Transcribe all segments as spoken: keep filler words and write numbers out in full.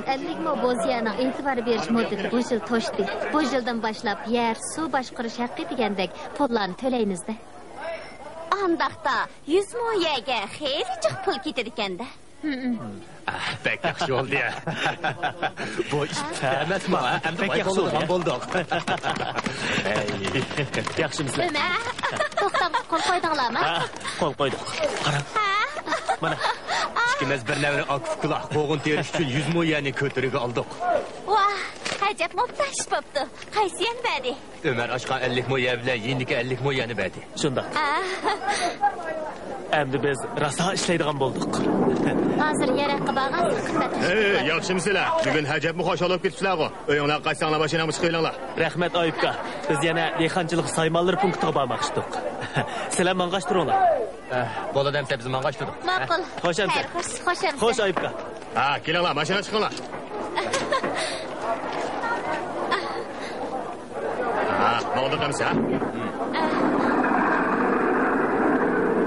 ئەللىك مو بوز يەرنىڭ ئېتىبار بېرىش مۇددىتى بۇ يىل توشتى. بۇ يىلدىن باشلاپ يەر، سۇ باشقۇرۇش ھەققى دېگەندەك پۇللارنى تۆلەيمىز-دە. ئانداقتا يۈز مو يەرگە خېلى جىق پۇل كېتىدىكەن-دە. ھىم. ئاھ، بەك ياخشى بولدى يا. بۇ ئىش پۈتتى ئەمەسمۇ؟ ئەمدى بەك باي ياخشى بولىدىغان بولدى. بولدۇق. ئەي، ياخشىمىسىلەر؟ ئۆمەر، توختامغا قول قويدۇڭلارمۇ؟ ھە، قول قويدۇق. قاراڭ. ھە؟ مانا، ئىككىمىز بىر نەۋرە ئاكا-ئۇكىلار قوغۇن تېرىش ئۈچۈن يۈز مو يەرنى كۆتۈرۈگە ئالدۇق. ۋاھ، ئەجەب مۇبدەل ئىش بوپتۇ. قايسى يەرنى بەردى؟ ئۆمەر ئاچقان ئەللىك مو يەر بىلەن يېنىدىكى ئەللىك مو يەرنى بەردى. شۇنداق. ئا. ئەمدى بىز راسا ئىشلەيدىغان بولدۇق. ھازىر يەر ھەققى بارغانسېرى قىممەتلىشىپ ھەي، كېتىۋاتىدۇ. ياخشىمۇسىلەر؟ بۈگۈن ئەجەب خۇشال بولۇپ كېتىپسىلەرغۇ. ئۆيۈڭلارغا قايتساڭلار ماشىنامغا چىقىۋېلىڭلار. رەھمەت، ئايۇپكا. بىز يەنە دېھقانچىلىق سايمانلىرى پونكىتىغا بارماقچىدۇق. سىلەر ماڭغاچ تۇرۇڭلار. ئە، بولىدۇ ئەمىسە، بىز ماڭغاچ تۇردۇق. ماقۇل. خوش ئەمىسە. خەير، خوش، خوش ئەمىسە. خوش، ئايۇپكا. ھە، كېلىڭلار، ماشىنا چىقىڭلار. ھە، ماڭدۇق ئەمىسە، ھە؟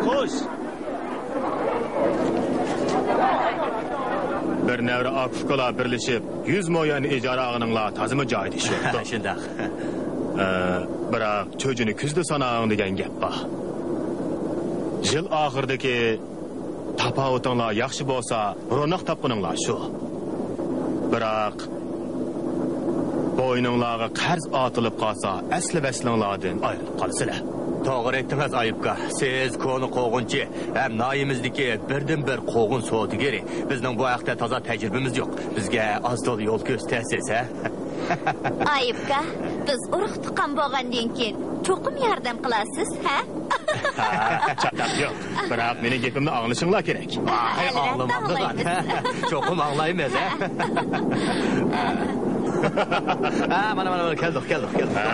خوش. بىر نەۋرە ئاكا-ئۇكىلار بىرلىشىپ يۈز مو يەرنى ئىجارە ئالغىنىڭلار تازىمۇ جايىدا ئىش بوپتۇ. شۇنداق. ئە، بىراق چۆجىنى كۈزدە ساناڭ دېگەن گەپ بار. يىل ئاخىرىدىكى تاپاۋىتىڭلار ياخشى بولسا، روناق تاپقىنىڭلار شۇ. بىراق، بوينۇڭلارغا قەرز ئارتىلىپ قالسا، ئەسلى ۋەسلىڭلاردىن ئايرىلىپ قالىسىلەر. توغرا ئېيتتىڭىز، ئايۇپكا. سىز كونا قوغۇنچى ھەم ناھىيىمىزدىكى بىردىنبىر قوغۇن سودىگىرى. بىزنىڭ بۇ ھەقتە تازا تەجرىبىمىز يوق. بىزگە ئاز-تولا يول كۆرسىتەرسىز، ھە؟ ئايۇپكا، بىز ئۇرۇق-تۇغقان بولغاندىن كېيىن چوقۇم ياردەم قىلارسىز، ھە؟ ھە، چاتاق يوق. بىراق مېنىڭ گېپىمنى ئاڭلىشىڭلار كېرەك. ۋاي، ئەلۋەتتە ئاڭلىمامدىغان. ئاڭلايمىز. چوقۇم ئاڭلايمىز، ھە؟ ھە، مانا، مانا، مانا، كەلدۇق، كەلدۇق، كەلدۇق. ھە.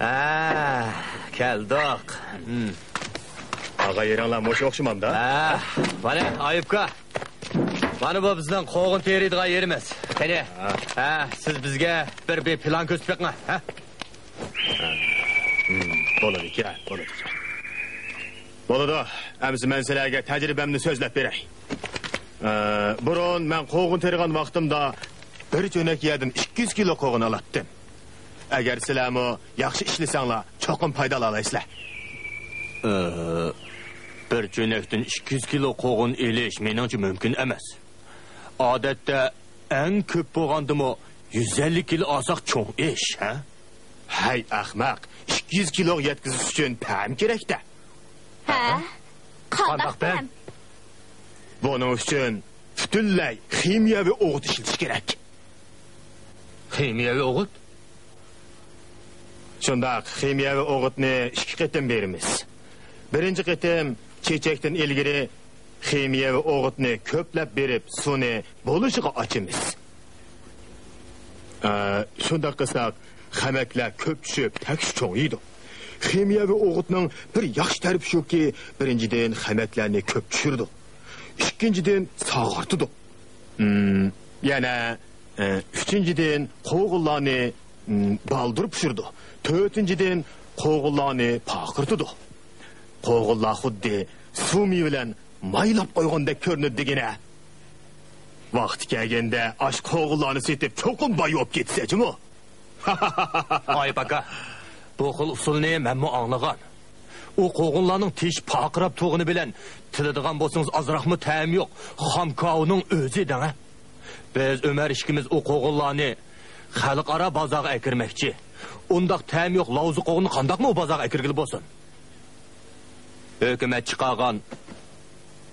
ھە، كەلدۇق. ھىم. ئاغا يېرىڭلار مۇشۇ ئوخشىمامدا؟ ھە، مانا، ئايۇپكا. مانا بۇ بىزنىڭ قوغۇن تېرىيدىغان يېرىمىز. قېنى، ھە. ھە، سىز بىزگە بىر، بىر پىلان كۆرسىتىپ بېقىڭ، ھە؟ ھە. ھىم، بولىدىكەن، بولىدىكەن. بولىدۇ، ئەمىسە مەن سىلەرگە تەجرىبەمنى سۆزلەپ بېرەي. ئە، بۇرۇن مەن قوغۇن تېرىغان ۋاقتىمدا بىر چۆنەك يەردىن ئىككى يۈز كىلو قوغۇن ئالاتتىم. ئەگەر سىلەرمۇ ياخشى ئىشلىسەڭلار، چوقۇم پايدىلالايسىلەر. ئە، بىر چۆنەكتىن ئىككى يۈز كىلو قوغۇن ئېلىش مېنىڭچە مۇمكىن ئەمەس. ئادەتتە ئەڭ كۆپ بولغاندىمۇ يۈز ئەللىك كىلو ئالساق چوڭ ئىش، ھە؟ ھەي ئەخمەق، ئىككى يۈز كىلوغا يەتكۈزۈش ئۈچۈن پەم كېرەك-دە. ھە؟ قانداق قانداق پەم؟ پەم؟ بۇنىڭ ئۈچۈن پۈتۈنلەي خىمىيەۋى ئوغۇت ئىشلىتىش كېرەك. خىمىيەۋى ئوغۇت؟ شۇنداق، خىمىيەۋى ئوغۇتنى ئىككى قېتىم بېرىمىز. بىرىنچى قېتىم چېچەكتىن ئىلگىرى خىمىيەۋى ئوغۇتنى كۆپلەپ بېرىپ، سۇنى بولۇشىغا ئاچىمىز. ئە، شۇنداق قىلساق، خەمەكلەر كۆپ چۈشۈپ، تەكشى چوڭىيىدۇ. خىمىيەۋى ئوغۇتنىڭ بىر ياخشى تەرىپى شۇكى، بىرىنچىدىن، خەمەكلەرنى كۆپ چۈشۈرىدۇ. ئىككىنچىدىن، ساغارتىدۇ. ئىم، يەنە، ئە، ئۈچىنچىدىن، قوغۇنلارنى، ئىم، بالدۇر پىشۇرىدۇ. تۆتىنچىدىن، قوغۇنلارنى پارقىرىتىدۇ. قوغۇنلار خۇددى سۇ مېۋە بىلەن مايلاپ قويغاندەك كۆرۈنىدۇ دېگىنە. ۋاقتى كەلگەندە ئاشۇ قوغۇنلارنى سېتىپ چوقۇم باي بولۇپ كېتىسەن جۇمۇ. ئايۇپ ئاكا، بۇ خىل ئۇسۇلنى مەنمۇ ئاڭلىغان. ئۇ قوغۇنلارنىڭ تېشى پارقىراپ تۇرغىنى بىلەن تىلىدىغان بولسىڭىز ئازراقمۇ تەمى يوق خام كاۋىنىڭ ئۆزى دەڭە. بىز ئۆمەر ئىككىمىز ئۇ قوغۇنلارنى خەلقئارا بازارغا ئەكىرمەكچى. ئۇنداق تەمى يوق لاۋزا قوغۇننى قانداقمۇ بازارغا ئەكىرگىلى بولسۇن؟ ھۆكۈمەت چىقارغان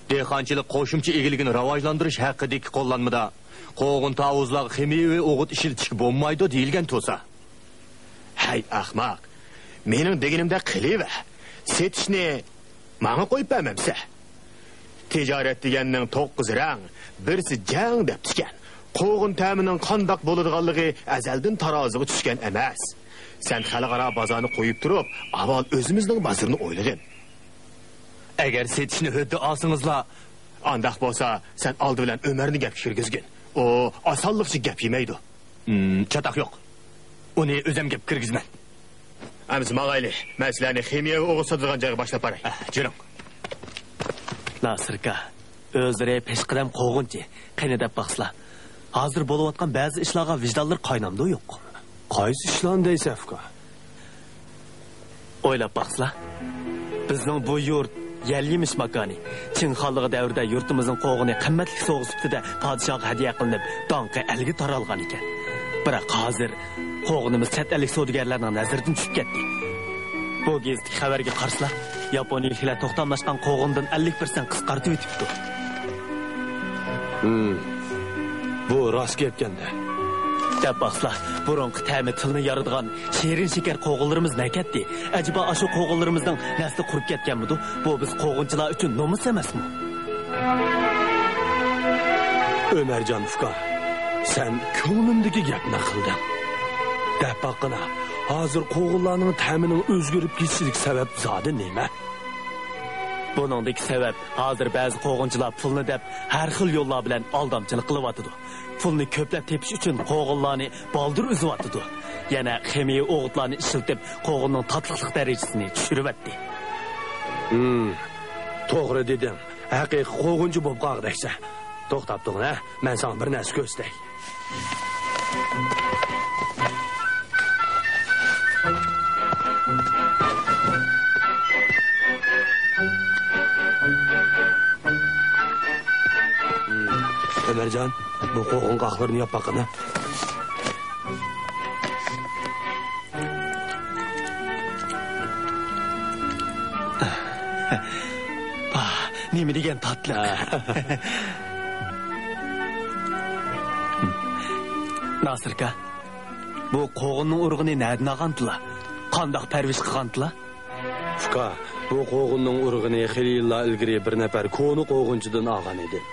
دېھقانچىلىق قوشۇمچە ئىگىلىكىنى راۋاجلاندۇرۇش ھەققىدىكى قوللانمىدا قوغۇن تاۋۇزلارغا خىمىيەۋى ئوغۇت ئىشلىتىشكە بولمايدۇ دېيىلگەن تۇرسا. ھەي ئەخمەق، مېنىڭ دېگىنىمدەك قىلىۋەر. سېتىشنى ماڭا قويۇپ بەرمەمسە؟ تىجارەت دېگەننىڭ توققۇز رەڭ، بىرسى جەڭ دەپتىكەن. قوغۇن تەمىنىڭ قانداق بولىدىغانلىقى ئەزەلدىن تارازىغا چۈشكەن ئەمەس. سەن خەلقئارا بازارنى قويۇپ تۇرۇپ، ئاۋۋال ئۆزىمىزنىڭ بازىرىنى ئويلىغىن. ئەگەر سېتىشنى ھۆددە ئالسىڭىزلا. ئانداق بولسا، سەن ئالدى بىلەن ئۆمەرنى گەپكە كىرگۈزگىن. ئۇ ئاسانلىقچە گەپ يېمەيدۇ. ھىم، چاتاق يوق. ئۇنى ئۆزۈم گەپكە كىرگۈزىمەن. ئەمىسە ماڭايلى. مەن سىلەرنى خىمىيەۋى ئوغۇت ساتىدىغان جايغا باشلاپ باراي. ئە، جۈرۈڭ. ناسىركا، ئۆزلىرى پېشقەدەم قوغۇنچى. قېنى دەپ باقسىلا. ھازىر بولۇۋاتقان بەزى ئىشلارغا ۋىجدانلىرى قاينامدۇ يوق؟ قايسى ئىشلارنى دەيسەن، ئۇكا؟ ئويلاپ باقسىلا، بىزنىڭ بۇ يۇرت يەل يېمىش ماكانى. چىڭ خانلىقى دەۋرىدە يۇرتىمىزنىڭ قوغۇنى قىممەتلىك سوۋغا سۈپىتىدە پادىشاھقا ھەدىيە قىلىنىپ، داڭقى ئەلگە تارالغان ئىكەن. بىراق ھازىر قوغۇنىمىز چەت ئەللىك سودىگەرلەرنىڭ نەزىرىدىن چۈشۈپ كەتتى. بۇ گېزىتتىكى خەۋەرگە قارىسىلا، ياپونىيىلىكلەر توختاملاشقان قوغۇندىن ئەللىك پىرسەنت قىسقارتىۋېتىپتۇ. ھىم، بۇ راست گەپكەندە. دەپ باقسىلا، بۇرۇنقى تەمى تىلنى يارىدىغان شېرىن شېكەر قوغۇنلىرىمىز نەگە كەتتى؟ ئەجەبا ئاشۇ قوغۇنلىرىمىزنىڭ نەسلى قۇرۇپ كەتكەنمىدۇ؟ بۇ بىز قوغۇنچىلار ئۈچۈن نومۇس ئەمەسمۇ؟ ئۆمەرجان ئۇكا، سەن كۆڭلۈمدىكى گەپنى قىلدىڭ. دەپ باققىنا، ھازىر قوغۇنلارنىڭ تەمىنىڭ ئۆزگىرىپ كېتىشىدىكى سەۋەب زادى نېمە؟ بۇنىڭدىكى سەۋەب، ھازىر بەزى قوغۇنچىلار پۇلنى دەپ، ھەر خىل يوللار بىلەن ئالدامچىلىق قىلىۋاتىدۇ. پۇلنى كۆپلەپ تېپىش ئۈچۈن قوغۇنلارنى بالدۇر ئۈزۈۋاتىدۇ. يەنە خىمىيە ئوغۇتلارنى ئىشلىتىپ، قوغۇننىڭ تاتلىقلىق دەرىجىسىنى چۈشۈرۈۋەتتى. ھىم، توغرا دېدىڭ. ھەقىقىي قوغۇنچى بولۇپ قالغۇدەكسەن. توختاپ تۇرغىن، ھە؟ مەن ساڭا بىر نەرسە كۆرسىتەي. ئۆمەرجان، بۇ قوغۇن قاقلىرىنى ياپ باققىنا. پاھ، نېمە دېگەن تاتلىق. ناسىركا، بۇ قوغۇننىڭ ئۇرۇغىنى نەدىن ئالغانتىلا؟ قانداق پەرۋىش قىلغانتىلا؟ ئۇكا، بۇ قوغۇننىڭ ئۇرۇغىنى خېلى يىللار ئىلگىرى بىر نەپەر كونا قوغۇنچىدىن ئالغان ئىدىم.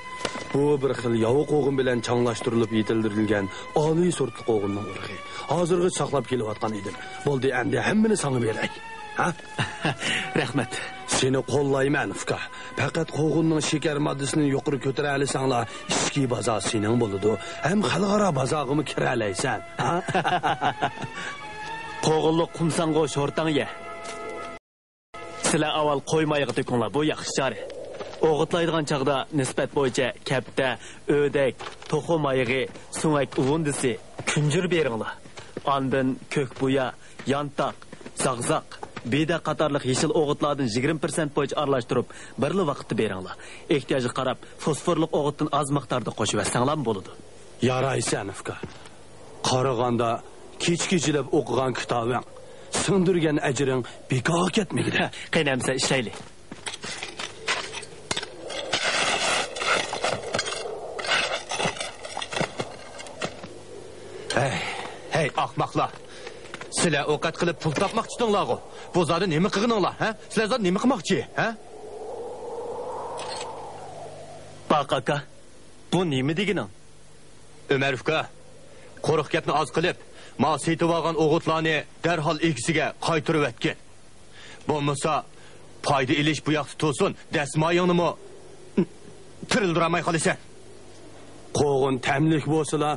بۇ بىر خىل ياۋا قوغۇن بىلەن چاڭلاشتۇرۇلۇپ يېتىلدۈرۈلگەن ئالىي سورتلۇق قوغۇننىڭ ئۇرۇغى. ھازىرغىچە ساقلاپ كېلىۋاتقان ئىدىم. بولدى، ئەمدى ھەممىنى ساڭا بېرەي. ھە؟ رەھمەت. سېنى قوللايمەن، ئۇكا. پەقەت قوغۇننىڭ شېكەر ماددىسىنى يۇقىرى كۆتۈرەلىسەڭلا، ئىچكى بازار سېنىڭ بولىدۇ. ھەم خەلقئارا بازارغىمۇ كىرەلەيسەن. ھە؟ قوغۇنلۇق قۇمساڭغۇ شورتاڭ يە. سىلەر ئاۋۋال قوي مايىغى تۆكۈڭلار، بۇ ياخشى چارە. ئوغۇتلايدىغان چاغدا نىسبەت بويىچە كەپتە، ئۆدەك، توخۇ مايىغى، سۆڭەك ئۇۋۇندىسى، كۈنجۈر بېرىڭلار. ئاندىن كۆك بۇيا، يانتاق، زاغزاق، بىدە قاتارلىق يېشىل ئوغۇتلاردىن يىگىرمە پىرسەنت بويىچە ئارىلاشتۇرۇپ، بىرلا ۋاقىتتا بېرىڭلار. ئېھتىياجغا قاراپ، فوسفورلۇق ئوغۇتتىن ئاز مىقداردا قوشۇۋەتسەڭلارمۇ بولىدۇ. يارايسەن، ئۇكا. قارىغاندا، كېچە-كېچىلەپ ئوقۇغان كىتابىڭ سىڭدۈرگەن ئەجرىڭ بىكارغا كەتمىگىدە. ھە، قېنى ئەمىسە ئىشلەيلى. ھەي، ھەي، ئاخماقلار! سىلەر ئوقەت قىلىپ پۇل تاپماقچىدىڭلارغۇ؟ بۇ زادى نېمە قىلغىنىڭلار، ھە؟ سىلەر زادى نېمە قىلماقچى، ھە؟ باق ئاكا، بۇ نېمە دېگىنىڭ؟ ئۆمەر ئۇكا، قۇرۇق گەپنى ئاز قىلىپ، ماڭا سېتىۋالغان ئوغۇتلارنى دەرھال ئىگىسىگە قايتۇرۇۋەتكىن. بولمىسا، پايدا ئېلىش بۇ ياقتا تۇرسۇن، دەسمايىڭنىمۇ تىرىلدۈرەلمەي قالىسەن. قوغۇن تەملىك بولسىلا،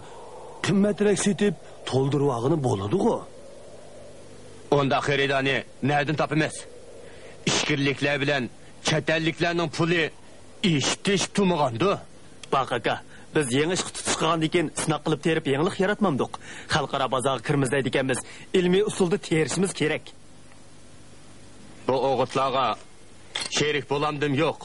قىممەترەك سېتىپ، تولدۇرۇۋالغىلى بولىدىغۇ. ئۇنداق خېرىدارنى نەدىن تاپىمىز؟ ئىچكىرىلىكلەر بىلەن چەت ئەللىكلەرنىڭ پۇلى ئېشىپ تېشىپ تۇرمىغاندۇ؟ باق ئاكا، بىز يېڭى ئىشقا تۇتۇش قىلغاندىن كېيىن سىناق قىلىپ تېرىپ يېڭىلىق ياراتمامدۇق. خەلقئارا بازارغا كىرىمىز دەيدىكەنمىز، ئىلمىي ئۇسۇلدا تېرىشىمىز كېرەك. بۇ ئوغۇتلارغا شېرىك بولامدىم يوق.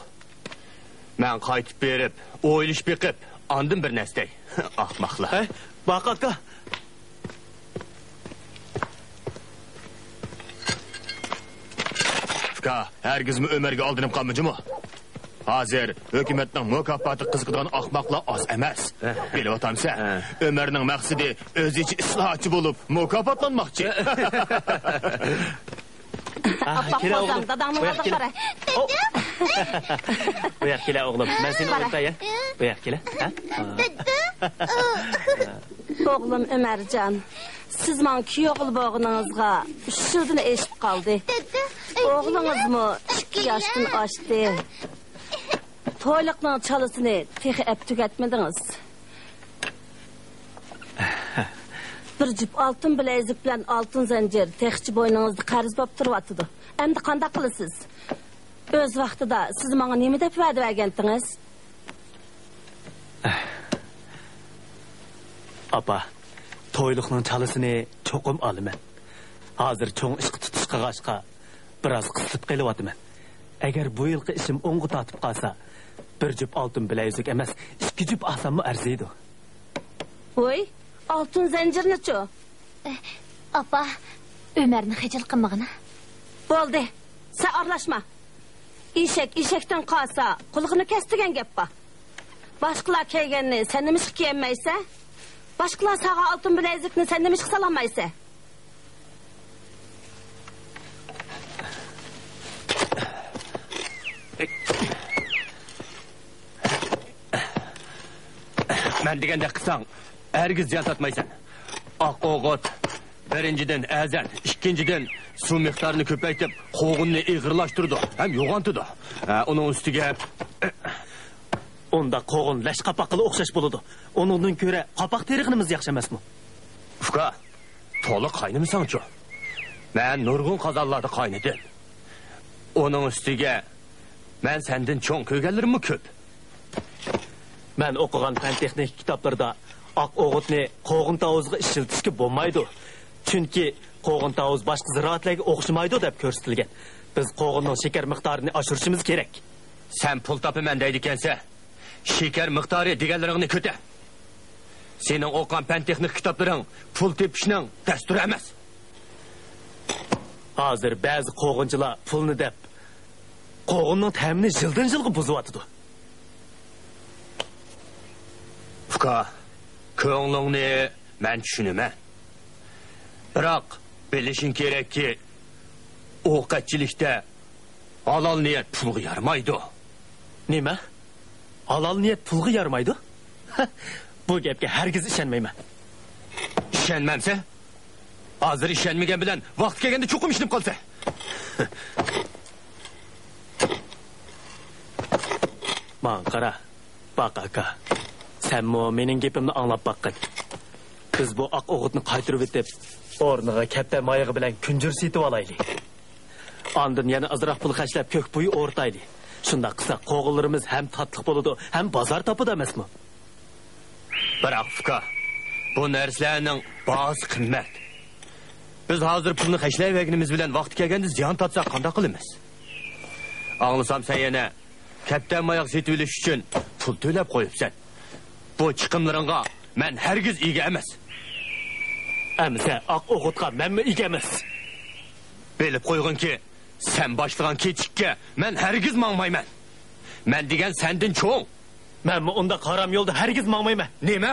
مەن قايتىپ بېرىپ، ئويلىشىپ بېقىپ، ئاندىن بىر نەرسە دەي. ئاخماقلار. ھەي، باق ئاكا. ئۇكا، ھەرگىزمۇ ئۆمەرگە ئالدىنىپ قالما جۇمۇ. ھازىر ھۆكۈمەتنىڭ مۇكاپاتىغا قىزىقىدىغان ئاخماقلار ئاز ئەمەس. بىلىۋاتامسەن؟ ھە. ئۆمەرنىڭ مەقسىتى ئۆزىچە ئىسلاھاتچى بولۇپ مۇكاپاتلانماقچى. ئاپپاق كېلە قوزام، ئوغلۇم. داداڭنىڭ بۇ ياققا ئالدىغا كېلە. قارا. بۇ ياققا كېلە ئوغلۇم. مەن سېنى قارا. ئوينىتاي يا. بۇ ياققا كېلە. ھە؟ ئوغلۇم ئۆمەرجان، سىز ماڭا كۈيئوغۇل بولغىنىڭىزغا ئۈچ يىلدىن ئېشىپ قالدى. ئوغلىڭىزمۇ ئىككى ياشتىن ئاشتى. تويلۇقنىڭ چالىسىنى تېخى ئەپ تۈگەتمىدىڭىز. بىر جۈپ ئالتۇن بىلەيزۈك بىلەن ئالتۇن زەنجىر تېخىچە بوينىڭىزدا قەرز بولۇپ تۇرۇۋاتىدۇ. ئەمدى قانداق قىلىسىز؟ ئۆز ۋاقتىدا سىز ماڭا نېمە دەپ ۋەدە بەرگەنتىڭىز؟ ئاپا، تويلۇقنىڭ چالىسىنى چوقۇم ئالىمەن. ھازىر چوڭ ئىشقا تۇتۇش قىلغاچقا، بىراز قىستىپ قېلىۋاتىمەن. ئەگەر بۇ يىلقى ئىشىم ئوڭغا تارتىپ قالسا، بىر جۈپ ئالتۇن بىلەيزۈك ئەمەس، ئىككى جۈپ ئالساممۇ ئەرزىيدۇ. ۋوي، ئالتۇن زەنجىرنىچۇ؟ ئاپا، ئۆمەرنى خىجىل قىلمىغىنا. بولدى، سەن ئارىلاشما. ئېشەك ئېشەكتىن قالسا، قۇلىقىنى كەس دېگەن گەپ بار. باشقىلار كىيگەننى سەن نېمىشقا كىيەلمەيسەن؟ باشقىلار سالغان ئالتۇن بىلەيزۈكنى سەن نېمىشقا سالالمايسەن؟ مەن دېگەندەك قىلساڭ، ھەرگىز زىيان تارتمايسەن. ئاق ئوغۇت، بىرىنچىدىن، ئەرزان، ئىككىنچىدىن، سۇ مىقدارىنى كۆپەيتىپ، قوغۇننى ئېغىرلاشتۇرىدۇ ھەم يوغانتىدۇ. ھە، ئۇنىڭ ئۈستىگە، ئۇنداق قوغۇن لەش قاپاققىلا ئوخشاش بولىدۇ. ئۇنىڭدىن كۆرە قاپاق تېرىغىنىمىز ياخشى ئەمەسمۇ؟ ئۇكا، تولا قاينىمىساڭچۇ؟ مەن نۇرغۇن قازانلاردا قاينىدىم. ئۇنىڭ ئۈستىگە، مەن سەندىن چوڭ كۆرگەنلىرىممۇ كۆپ. مەن ئوقۇغان پەن تېخنىكا كىتابلىرىدا ئاق ئوغۇتنى قوغۇن تاۋۇزىغا ئىشلىتىشكە بولمايدۇ. چۈنكى قوغۇن تاۋۇز باشقا زىرائەتلەرگە ئوخشىمايدۇ دەپ كۆرسىتىلگەن. بىز قوغۇننىڭ شېكەر مىقدارىنى ئاشۇرۇشىمىز كېرەك. سەن پۇل تاپىمەن دەيدىكەنسەن، شېكەر مىقدارى دېگەنلىرىڭنى كۆتەر. سېنىڭ ئوقۇغان پەن تېخنىكا كىتابلىرىڭ پۇل تېپىشنىڭ دەستۇرى ئەمەس. ھازىر بەزى قوغۇنچىلار پۇلنى دەپ، قوغۇننىڭ تەمىنى يىلدىن يىلغا بۇزۇۋاتىدۇ. ئۇكا، كۆڭلۈڭنى مەن چۈشىنىمەن. بىراق، بىلىشىڭ كېرەككى، ئوقەتچىلىكتە ھالال نىيەت پۇلغا يارىمايدۇ. نېمە؟ ھالال نىيەت پۇلغا يارىمايدۇ؟ بۇ گەپكە ھەرگىز ئىشەنمەيمەن. ئىشەنمەمسەن؟ ھازىر ئىشەنمىگەن بىلەن ۋاقتى كەلگەندە چوقۇم ئىشىنىپ قالىسەن. ماڭا قارا، باق ئاكا. سەنمۇ مېنىڭ گېپىمنى ئاڭلاپ باققىن. بىز بۇ ئاق ئوغۇتنى قايتۇرۇۋېتىپ، ئورنىغا كەپتەر مايىقى بىلەن كۈنجۈر سېتىۋالايلى. ئاندىن يەنە ئازراق پۇل خەجلەپ كۆك بويى ئورتايلى. شۇنداق قىلساق قوغۇنلىرىمىز ھەم تاتلىق بولىدۇ، ھەم بازار تاپىدۇ ئەمەسمۇ؟ بىراق ئۇكا، بۇ نەرسىلەرنىڭ باھاسى قىممەت. بىز ھازىر پۇلنى خەجلەيۋەرگىنىمىز بىلەن ۋاقتى كەلگەندە زىيان تارتساق قانداق قىلىمىز؟ ئاڭلىسام سەن يەنە كەپتەر ماياق سېتىۋېلىش ئۈچۈن پۇل تۆلەپ قويۇپسەن. بۇ چىقىملىرىڭغا مەن ھەرگىز ئىگە ئەمەس. ئەمىسە ئاق ئوغۇتقا مەنمۇ ئىگە ئەمەس. بىلىپ قويغىنكى، سەن باشلىغان كېچىككە مەن ھەرگىز ماڭمايمەن. مەن دېگەن سەندىن چوڭ. مەنمۇ ئۇنداق ھارام يولدا ھەرگىز ماڭمايمەن. نېمە؟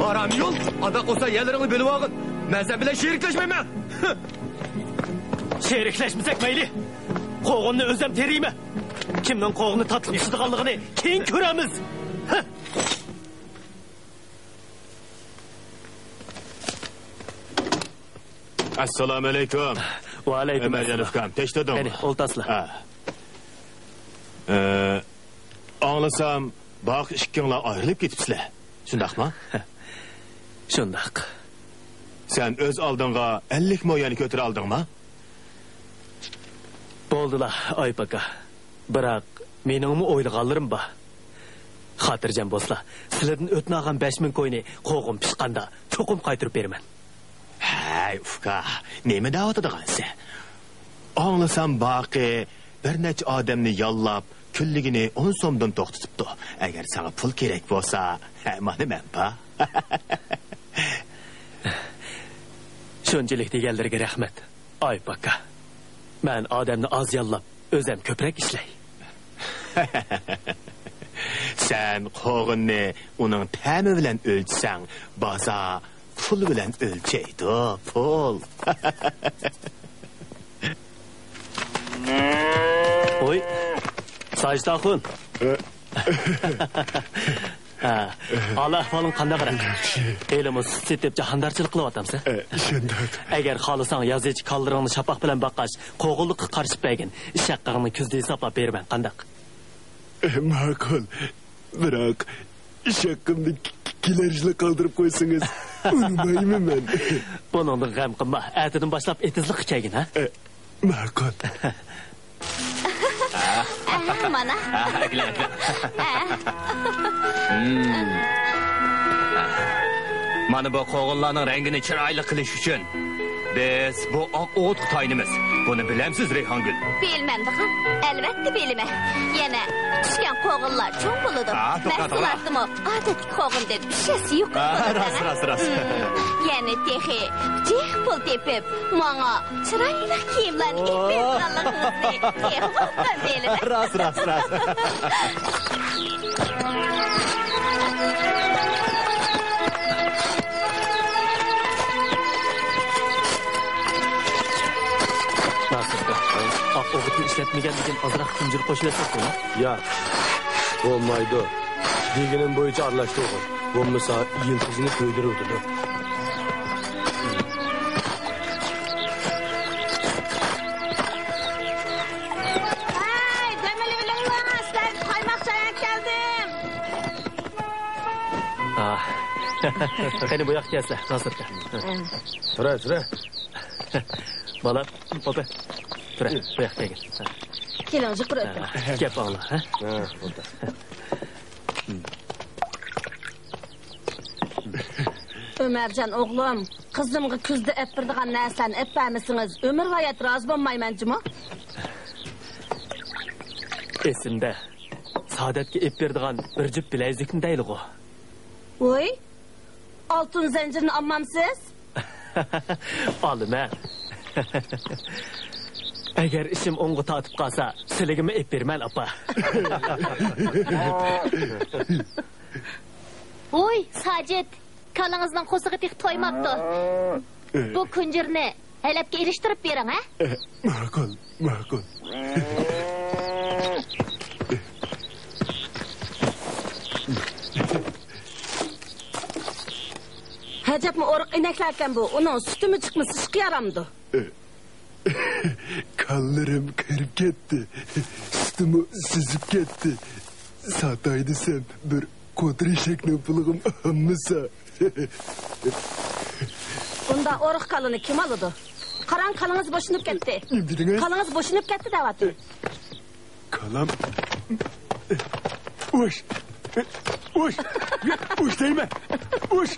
ھارام يول؟ ئانداق بولسا يەرلىرىڭنى بۆلۈۋالغىن. مەن سەن بىلەن شېرىكلەشمەيمەن. شېرىكلەشمىسەك مەيلى. قوغۇننى ئۆزۈم تېرىيمەن. كىمنىڭ قوغۇنى تاتلىق پىشىدىغانلىقىنى كېيىن كۆرەرمىز. ئەسسالامۇئەلەيكۇم. ۋەئەلەيكۇم ئەسسالام. ئەمەرجان ئۇكام، تىنچلاندىڭمۇ؟ قېنى، ئولتۇرسىلا. ھە. ئە، ئاڭلىسام، باقى ئىككىڭلار ئايرىلىپ كېتىپسىلەر. شۇنداقمۇ؟ شۇنداق. سەن ئۆز ئالدىڭغا ئەللىك مو يۈەن كۆتۈرەلدىڭما؟ بولدىلا، ئايۇپ ئاكا. بىراق، مېنىڭمۇ ئويلىغانلىرىم بار. خاتىرجەم بولسىلا، سىلەردىن ئۆتنە ئالغان بەش مىڭ كوينى قوغۇن پىشقاندا چوقۇم قايتۇرۇپ بېرىمەن. ھەي، ئۇكا، نېمە دەۋاتىدىغانسەن؟ ئاڭلىسام، باقى بىر نەچچە ئادەمنى ياللاپ، كۈنلۈكىنى ئون سومدىن توختىتىپتۇ. ئەگەر ساڭا پۇل كېرەك بولسا، ھە، مانا مەن بار. شۇنچىلىك دېگەنلىرىگە رەھمەت، ئايۇپ ئاكا. مەن ئادەمنى ئاز ياللاپ، ئۆزەم كۆپرەك ئىشلەي. سەن قوغۇننى ئۇنىڭ تەمى بىلەن ئۆلچىسەڭ، بازار پۇل بىلەن ئۆلچەيدۇ، پۇل. ۋوي، ساجىت ئاخۇن. ھە، ھال-ئەھۋالىڭ قانداقراق؟ ياخشى. ھېلىمۇ سۈت سېتىپ جاھاندارچىلىق قىلىۋاتامسەن؟ ئە، شۇنداق. ئەگەر خالىساڭ، يازىچە كالىلىرىڭنى شاپاق بىلەن باققاچ، قوغۇنلۇققا قارىشىپ بەرگىن. ئىش ھەققىڭنى كۈزدە ھېسابلاپ بېرىمەن، قانداق؟ ئە، ماقۇل. بىراق، ئىش ھەققىمنى ك-، ك-، كېلەر يىلغا قالدۇرۇپ قويسىڭىز، ئۇنىمايمەن مەن. بۇنىڭدىن غەم قىلما. ئەتىدىن باشلاپ ئېتىزلىققا كەلگىن، ھە؟ ئە، ماقۇل. ئە، مانا. ئە، ئەكىلىڭ، ئەكىلىڭ. ئە. مم. مانا بۇ قوغۇنلارنىڭ رەڭگىنى چىرايلىق قىلىش ئۈچۈن بىز بۇ ئاق ئوغۇتقا تايىنىمىز. بۇنى بىلەمسىز، رەيھانگۈل؟ بىلمەمدىغان؟ ئەلۋەتتە بىلىمەن. يەنە پىشكەن قوغۇنلار چوڭ بولىدۇ. ھا، توختاڭ، توختاڭ. مەھسۇلاتتىمۇ ئادەتتىكى قوغۇندىن ئۈچ ھەسسە يۇقىرى ھا، بولىدۇ. راست، راست، راست. مم. يەنە تېخى جىق پۇل تېپىپ، ماڭا چىرايلىق كىيىملەرنى ئېلىپ بېرىدىغانلىقىڭىزنى تېخىمۇ ئوبدان بىلىمەن. راست، راست، راست. ناسىر، ئاق ئوغۇتنى ئىشلەتمىگەندىكىن ئازراق كۈنجۈر قوشۇۋەتسەك بولامدۇ؟ ياق، بولمايدۇ. دېگىنىم بويىچە ئارىلاشتۇرغىن. بولمىسا يىلتىزىنى كۆيدۈرۈۋېتىدۇ. ھەي، دەم ئېلىۋېلىڭلار، سىلەرگە قايماق چاي ئەكەلدىم. ئاھ. قېنى، بۇ ياققا كەلسىلە، ناسىر ئاكا. تۇرە، تۇرە. بالام، ئوپە. تۇرە، بۇ ياققا كەلگىن. كېلىڭ، يۇقىرى ئۆتۈڭ. ھە، گەپ ئاڭلا، ھە؟ ھە، بولدى. ئۆمەرجان ئوغلۇم، قىزىمغا كۈزدە ئەپ بېرىدىغان نەرسىلەرنى ئەپ بەرمىسىڭىز، ئۆمۈر ھايات رازى بولمايمەن جۇمۇ. ئېسىمدە، سائادەتكە ئېپ بېرىدىغان بىر جۈپ بىلەيزۈكنى دەيلىغۇ. ۋوي، ئالتۇن زەنجىرنى ئالمامسىز؟ ئالىمەن. ئەگەر ئىشىم ئوڭغا تارتىپ قالسا، سىلىگىمۇ ئېپ بېرىمەن، ئاپا. ۋوي، ساجىت، كالىڭىزنىڭ قورسىقى تېخى تويماپتۇ. بۇ كۈنجۈرنى ھەلەپكە ئېلىشتۇرۇپ بېرىڭ، ھە؟ ماقۇل، ماقۇل. ئەجەبمۇ ئورۇق ئىنەكلەركەن بۇ، ئۇنىڭ سۈتىمۇ چىقمىسا ئىشقا يارامدۇ؟ كانلىرىم قېرىپ كەتتى، سۈتىمۇ سۈزۈپ كەتتى. ساتاي دېسەم، بىر قوتۇر ئېشەكنىڭ پۇلىغىمۇ ئالمىسا. بۇنداق ئورۇق كالىنى كىم ئالىدۇ؟ قاراڭ، كالىڭىز بوشىنىپ كەتتى. نېمە دېدىڭىز؟ كالىڭىز بوشىنىپ كەتتى دەۋاتىمەن. كالام. ئۇش! ئۇش! ئۇش دەيمەن! ئۇش!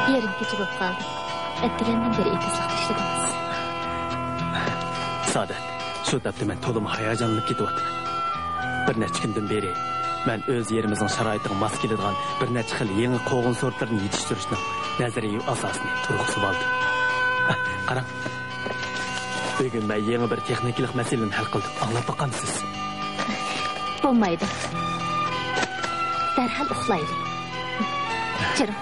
يېرىم كېچە بولۇپ قالدى. ئەتىگەندىن بېرى ئېتىزلىقتا ئىشلىدىڭىز. سادەت، شۇ تاپتا مەن تولىمۇ ھاياجانلىنىپ كېتىۋاتىمەن. بىر نەچچە كۈندىن بېرى مەن ئۆز يېرىمىزنىڭ شارائىتىغا ماس كېلىدىغان بىر نەچچە خىل يېڭى قوغۇن سورتلىرىنى يېتىشتۈرۈشنىڭ نەزەرىيەۋى ئاساسىنى تۇرغۇزۇۋالدىم. قاراڭ، بۈگۈن مەن يېڭى بىر تېخنىكىلىق مەسىلىنى ھەل قىلدىم. ئاڭلاپ باقامسىز؟ بولمايدۇ. دەرھال ئۇخلايلى. جۈرۈڭ.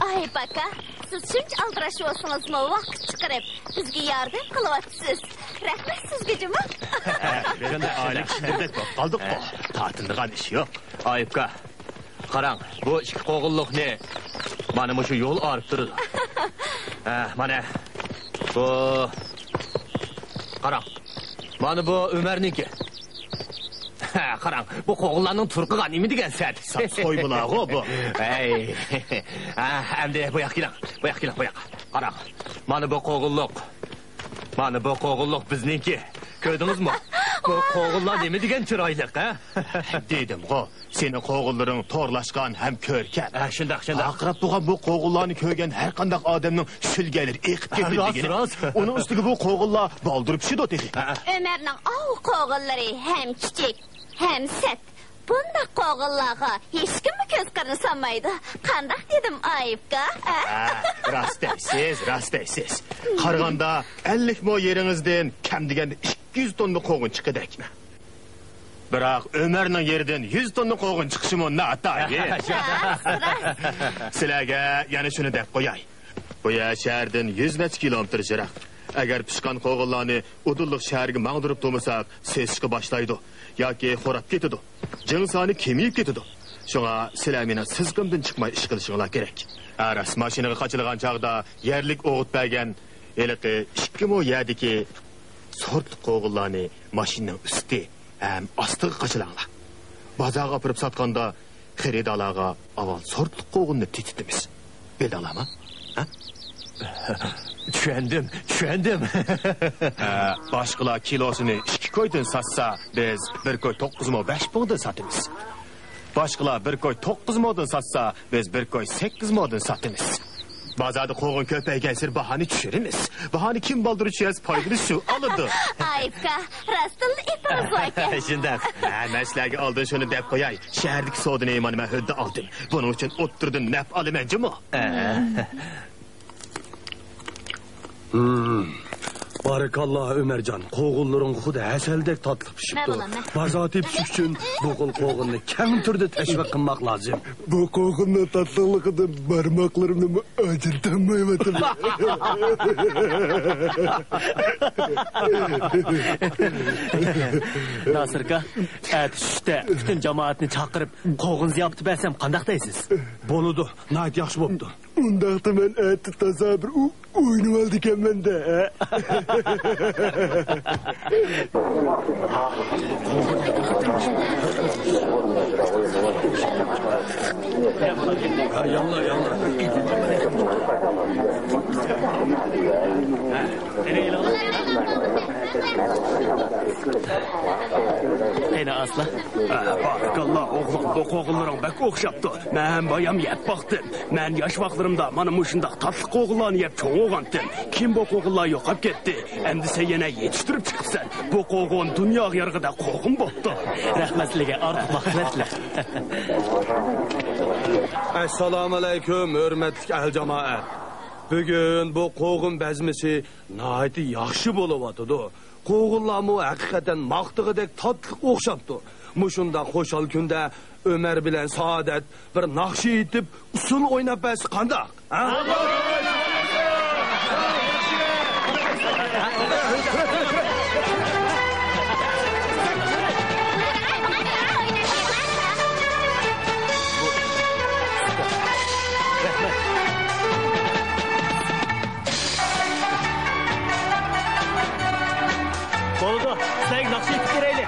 ئايىپ ئاكا، سىز شۇنچە ئالدىراش بولسىڭىزمۇ، ۋاقىت چىقىرىپ بىزگە ياردەم قىلىۋاتىسىز. رەھمەت سىزگە جۇمۇ. ھە، بىر ئائىلە كىشىلىرىدەك بولۇپ قالدۇققۇ. تارتىنىدىغان ئىش يوق. ئايىپكا، قاراڭ، بۇ ئىككى قوغۇنلۇقنى مانا مۇشۇ يول ئايرىپ تۇرىدۇ. ھە، مانا بۇ، قاراڭ، مانا بۇ ئۆمەرنىڭكى. ھە، قاراڭ، بۇ قوغۇنلارنىڭ تۇرقىغا نېمە دېگەن سەت. ساقسوي بۇلارغۇ بۇ. ھەي. ھە، ئەمدى بۇ ياققا كېلىڭ. بۇ ياققا كېلىڭ، بۇ ياققا. قاراڭ، مانا بۇ قوغۇنلۇق. مانا بۇ قوغۇنلۇق بىزنىڭكى. كۆردىڭىزمۇ؟ بۇ قوغۇنلار نېمە دېگەن چىرايلىق، ھە؟ دېدىمغۇ، سېنىڭ قوغۇنلىرىڭ تورلاشقان ھەم كۆركەم. ھە، شۇنداق، شۇنداق. ۋارقىراپ تۇرغان بۇ قوغۇنلارنى كۆرگەن ھەر قانداق ئادەمنىڭ شۆلگەيلىرى ئېقىپ كېتىدۇ راست، دېگىنى. راست. ئۇنىڭ ئۈستىگە بۇ قوغۇنلار بالدۇر پىشىدۇ تېخى. ھە. ئۆمەرنىڭ ئاۋۇ قوغۇنلىرى ھەم كىچىك، ھەم سەت. بۇنداق قوغۇنلارغا ھېچكىممۇ كۆز قىرىنى سالمايدۇ. قانداق دېدىم، ئايىپكا؟ ھە؟ ھە، راست دەيسىز، راست دەيسىز. قارىغاندا، ئەللىك مو يېرىڭىزدىن كەم دېگەندە ئىككى يۈز توننا قوغۇن چىقىدىكەن. بىراق ئۆمەرنىڭ يېرىدىن يۈز توننا قوغۇن چىقىشىمۇ ناتايىن. راست، راست. سىلەرگە يەنە شۇنى دەپ قوياي. بۇ يەر شەھەردىن يۈز نەچچە كىلومېتىر يىراق. ئەگەر پىشقان قوغۇنلارنى ئۇدۇللۇق شەھەرگە ماڭدۇرۇپ تۇرمىساق، سېسىشقا باشلايدۇ ياكى خوراپ كېتىدۇ. جىڭ سانى كېمىيىپ كېتىدۇ. شۇڭا سىلەر مېنىڭ سىزىقىمدىن چىقماي ئىش قىلىشىڭلار كېرەك. ھە، راست، ماشىنىغا قاچىلىغان چاغدا يەرلىك ئوغۇت بەرگەن ھېلىقى ئىككى مو يەردىكى سورتلۇق قوغۇنلارنى ماشىنىنىڭ ئۈستى ھەم ئاستىغا قاچىلاڭلار. بازارغا ئاپىرىپ ساتقاندا خېرىدارلارغا ئاۋۋال سورتلۇق قوغۇننى تېتىتىمىز. بىلدىڭلارمۇ؟ ھە؟ چۈشەندىم، چۈشەندىم. ھە، باشقىلار كىلوسىنى ئىككى كويدىن ساتسا، بىز بىر كوي توققۇز مو بەش پۇڭدىن ساتىمىز. باشقىلار بىر كوي توققۇز مودىن ساتسا، بىز بىر كوي سەككىز مودىن ساتىمىز. بازاردا قوغۇن كۆپەيگەنسېرى باھانى چۈشۈرىمىز. باھانى كىم بالدۇر چۈشۈرسە، پايدىنى شۇ ئالىدۇ. ئايىپكا، راستتىنلا ئېپىڭىز باركەن. شۇنداق. ھە، مەن سىلەرگە ئالدىن شۇنى دەپ قوياي. شەھەردىكى سودىنى مانا مەن ھۆددە ئالدىم. بۇنىڭ ئۈچۈن ئوتتۇرىدىن نەپ ئالىمەن جۇمۇ. ھە. ھىم. بارىكاللا، ئۆمەرجان، قوغۇنلىرىڭ خۇددى ھەسەلدەك تاتلىق پىشىپتۇ. مەن بولىمەن. بازار تېپىش ئۈچۈن بۇ خىل قوغۇننى كەڭ تۈردە تەشۋىق قىلماق لازىم. بۇ قوغۇننىڭ تاتلىقلىقىدىن بارماقلىرىمنىمۇ ئاجرىتالمايۋاتىمەن. ناسىركا، ئەتە چۈشتە پۈتۈن جامائەتنى چاقىرىپ، قوغۇن زىياپىتى بەرسەم قانداق دەيسىز؟ بولىدۇ، ناھايىتى ياخشى بوپتۇ. ئۇنداقتا مەن ئەتە تازا بىر ئو-، ئوينىۋالىدىكەنمەن-دە. قېنى ئاسلا. بارىكاللا ئوغلۇم، بۇ قوغۇنلىرىڭ بەك ئوخشاپتۇ. مەن بايام يەپ باقتىم. مەن ياش ۋاقىتلىرىمدا مانا مۇشۇنداق تاتلىق قوغۇنلارنى يەپ چوڭ بولغانتىم. كېيىن بۇ قوغۇنلار يوقاپ كەتتى. ئەمدى سەن يەنە يېتىشتۈرۈپ چىقىپسەن. بۇ قوغۇن دۇنياغا يارىغۇدەك قوغۇن بوپتۇ. رەھمەت سىلىگە، ئارتۇق ماختىمەن سىلەر. ئەسسالامۇئەلەيكۇم، ھۆرمەتلىك ئەھلى جامائەت. بۈگۈن بۇ قوغۇن بەزمىسى ناھايىتى ياخشى بولۇۋاتىدۇ. قوغۇنلارمۇ ھەقىقەتەن ماختىغۇدەك تاتلىق ئوخشاپتۇ. مۇشۇنداق خۇشال كۈندە ئۆمەر بىلەن سائادەت بىر ناخشا ئېيتىپ، ئۇسسۇل ئويناپ بەرسە قانداق؟ ھە؟ بولىدۇ، سىلەرگە ناخشا ئېيتىپ بېرەيلى.